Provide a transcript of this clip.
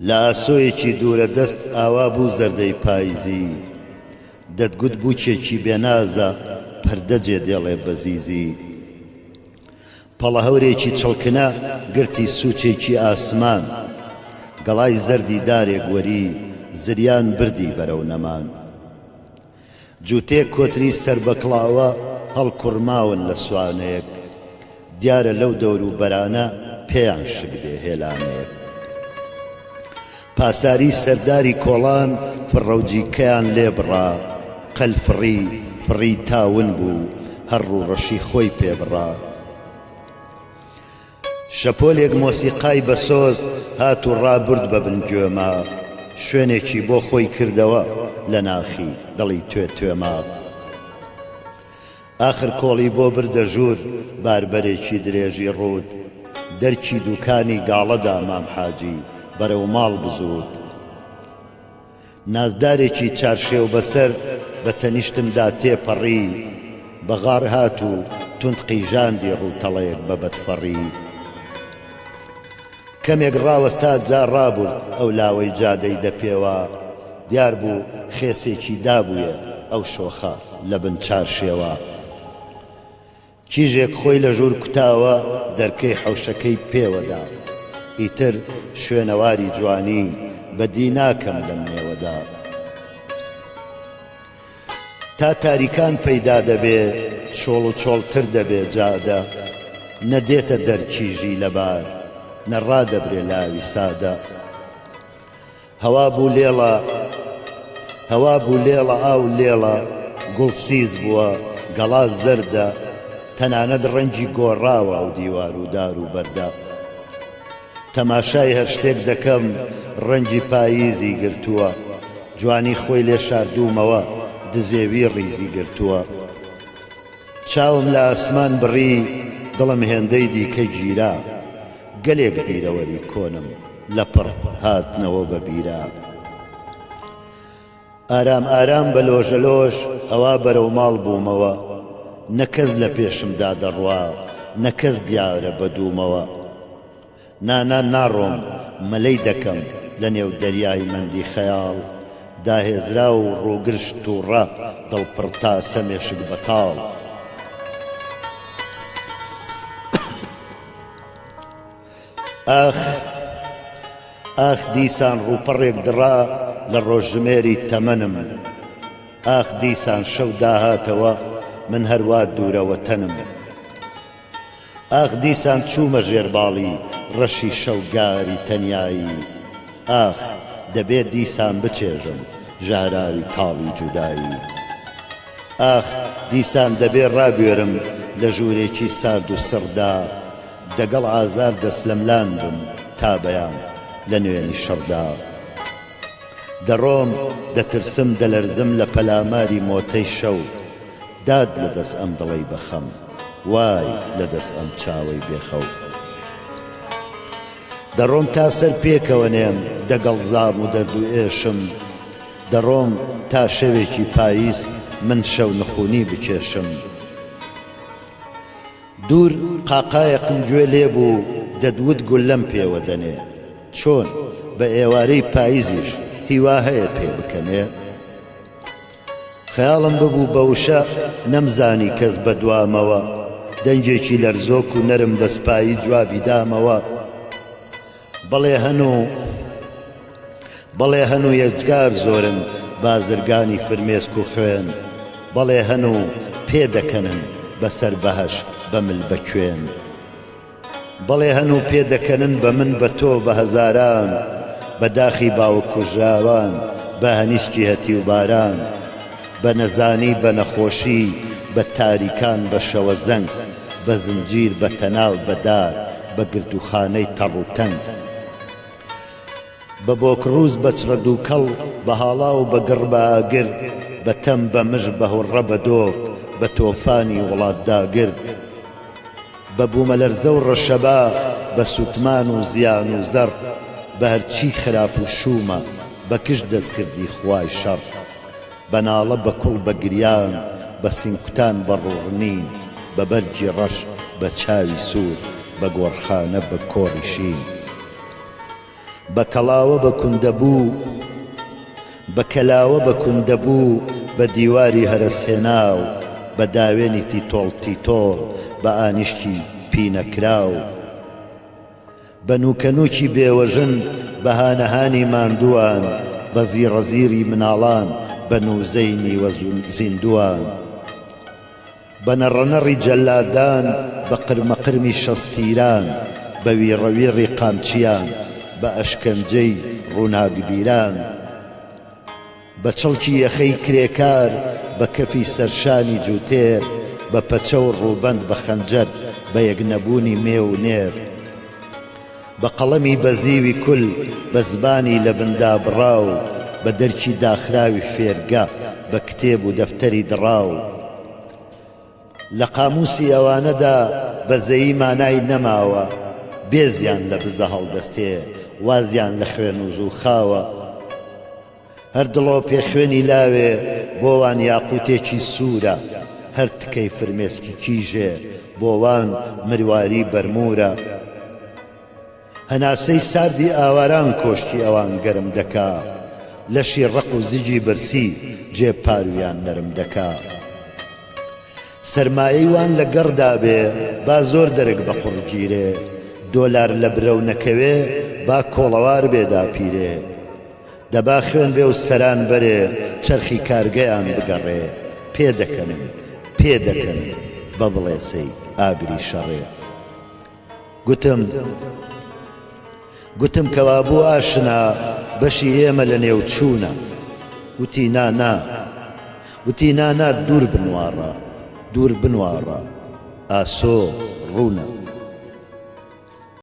لە ئاسۆیەکی دوورە دەست ئاوا بوو زەردەی پایزی دەتگوت بووکێکی بێ نازە پەردە جێ دێڵێ بە زیزی پەڵە هەورێکی چڵکنە گرتی سووچێکی ئاسمان گەڵای زەردی دارێک وەری زریان بردی بەرەو نەمان. جووتێک کۆتری سەر بە کڵاوە هەڵکوڕماون لە سوانەیەک، دیارە لەو دەور و بەرانە پێیان شک دێ هێلانەیەک. پاساری سەرداری کۆڵان فڕەوجیکەیان لێ بڕا، قەل فڕی فڕی تا ون بوو، هەر ڕووڕەشی خۆی پێ بڕا. شەپۆلێک مۆسیقای بەسۆز هات و ڕابورد بە بن گوێما، شوێنێکی بۆ خۆی کردەوە لە ناخی دڵی توێ توێما. ئاخر کۆڵی بۆ بردە ژوور باربەرێکی درێژی ڕووت، دەرکی دووکانی گاڵەدا مام حاجی بەرەو ماڵ بزووت. نازدارێکی چارشێوبەسەر بە تەنیشتمدا تێپەڕی، بە غاڕ هات و توند قیژاندی ڕووتەڵەیەک بە بەدفەڕی. کەمێک ڕاوەستا جا ڕابورد ئەو لاوەی جادەی دەپێوا، دیار بوو خێسێکی دابوویە ئەو شۆخە لە بن چارشێوا. کیژێک خۆی لە ژوور کوتاوە دەرکەی حەوشەکەی پێوە دا. ئیتر شوێنەواری جوانی بە دی ناکەم لەم نێوەدا. تا تاریکان پەیدا دەبێ چۆڵ و چۆڵتر دەبێ جادە. نە دێتە دەر کیژی لەبار نە ڕادەبرێ لاوی سادە. هەوا بوو لێڵە هەوا بوو لێڵە ئاو لێڵە گوڵ سیس بووە گەڵا زەردە تەنانەت ڕەنگی گۆڕاوە ئەو دیوار و دار و بەردە تەماشای هەر شتێک دەکەم ڕەنگی پاییزی گرتووە جوانی خۆی لێ شاردوومەوە دزێوی ڕیزی گرتووە چاوم لە ئاسمان بڕی دڵم هێندەی دیکە گیرا گەلێک بیرەوەری کۆنم لەپڕ هاتنەوە بە بیرا. ئارام ئارام بە لۆژەلۆژ ئەوا بەرەو ماڵ بوومەوە. نە کەس لە پێشمدا دەڕوا، نە کەس دیارە بە دوومەوە. نا نا ناڕۆم، مەلەی دەکەم لە نێو دەریای مەندی خەیاڵ. داهێزراو و ڕووگرژ تووڕە، دڵ پڕ تاسە مێشک بەتاڵ. ئاخ ئاخ دیسان ڕووپەڕێک دڕا لە ڕۆژژمێری تەمەنم ئاخ دیسان شەو داهاتەوە من هەروا دوورە وەتەنم ئاخ دیسان چوومە ژێر باڵی ڕەشی شەوگاری تەنیایی ئاخ دەبێ دیسان بچێژم ژەهراوی تاڵی جودایی ئاخ دیسان دەبێ ڕابوێرم لە ژوورێکی سارد و سڕدا دەگەڵ ئازار دەستلەملان بم تا بەیان لە نوێنی شەڕدا دەڕۆم دەترسم دەلەرزم لە پەلاماری مۆتەی شەو داد لە دەست ئەم دڵەی بە خەم وای لە دەست ئەم چاوەی بێ خەو دەڕۆم تا سەر پێکەوە نێم دەگەڵ زام و دەرد و ئێشم دەڕۆم تا شەوێکی پاییز من شەونخونی بکێشم. دوور قاقایەکم گوێ لێ بوو دەتوت گوللەم پێوە دەنێ. چۆن؟ بە ئێوارەی پاییزیش هیوا هەیە پێ بکەنێ؟ خەیاڵم ببوو بە وشە نەمزانی کەس بە دوامەوە دەنگێکی لەرزۆک و نەرم بە سپایی جوابی دامەوە بەڵێ هەن و بەڵێ هەن و یەجگار زۆرن بازرگانی فرمێسک و خوێن بەڵێ هەن و پێ دەکەنن بە سەر بەهەش بە مل بە کوێن بەڵێ هەن و پێ دەکەنن بە من بە تۆ بە هەزاران بە داخی باوک کوژراوان بە هەنیسکی هەتیو باران بە نەزانی بە نەخۆشی بە تاریکان بە شەوەزەنگ بە زنجیر بە تەناو بە دار بە گرتووخانەی تەڕ و تەنگ. بە بۆکڕووز بە چڕە دووکەڵ بە هاڵاو بە گڕ بە ئاگر بە تەم بە مژ بە هوڕڕە بە دۆک بە تۆفانی وڵاتداگر بە بوومەلەرزە و ڕەشەبا بە سووتمان و زیان و زەڕ بە هەرچی خراپ و شوومە بە کژ دەستکردی خوای شەڕ بە ناڵە بە کوڵ بە گریان بە سینگکوتان بە ڕووڕنین بە بەرگی ڕەش بە چاوی سوور بە گۆڕخانە بە کۆڕی شین. بە کەڵاوە بە کوندەبوو، بە کەلاوە بە کوندەبوو، بە دیواری هەرەسهێناو، بە داوێنی تیتۆڵ تیتۆڵ، بە ئانیشکی پینەکراو، بە نووکەنووکی بێوەژن، بە هانەهانی ماندووان، بە زیڕەزیڕی مناڵان، بە نووزەی نیوە زیندووان. بە نەڕەنەڕی جەلادان، بە قرمەقرمی شەستیران، بە ویڕەویڕی قامچییان، بە ئەشکەنجەی ڕووناکبیران، بە چڵکی یەخەی کرێکار، بە کەفی سەرشانی جووتێر، بە پەچە و ڕووبەند بە خەنجەر، بە یەکنەبوونی مێ و نێر، بە قەڵەمی بەزیوی کول، بە زمانی لەبندابڕاو، بە دەرکی داخراوی فێرگە، بە کتێب و دەفتەری دڕاو. لە قامووسی ئەوانەدا بەزەیی مانای نەماوە، بێزیان لە بزە هەڵدەستێ، وازیان لە خوێن و زووخاوە. هەر دڵۆپێ خوێنی لاوێ بۆ وان یاقووتێکی سوورە، هەر تکەی فرمێسکی کیژێ بۆ وان مرواری بەرموورە. هەناسەی ساردی ئاواران کۆشکی ئەوان گەرم دەکا، لەشی ڕەق و زگی برسی جێ پاروویان نەرم دەکا. سەرمایەی وان لە گەڕدا بێ با زۆر دەرک بە قوڕ گیرێ، دۆلار لە برەو نەکەوێ با کۆڵەوار بێ داپیرێ. دەبا خوێن بێ و سەران بەرێ چەرخی کارگەیان بگەڕێ پێدەکەنن پێدەکەنن بە بڵێسەی ئاگری شەڕێ گوتم گوتم کەوابوو ئاشنا بەشی ئێمە لە نێو چوونە وتی نا نا وتی نا نا دوور بنواڕە دوور بنواڕە ئاسۆ ڕوونە.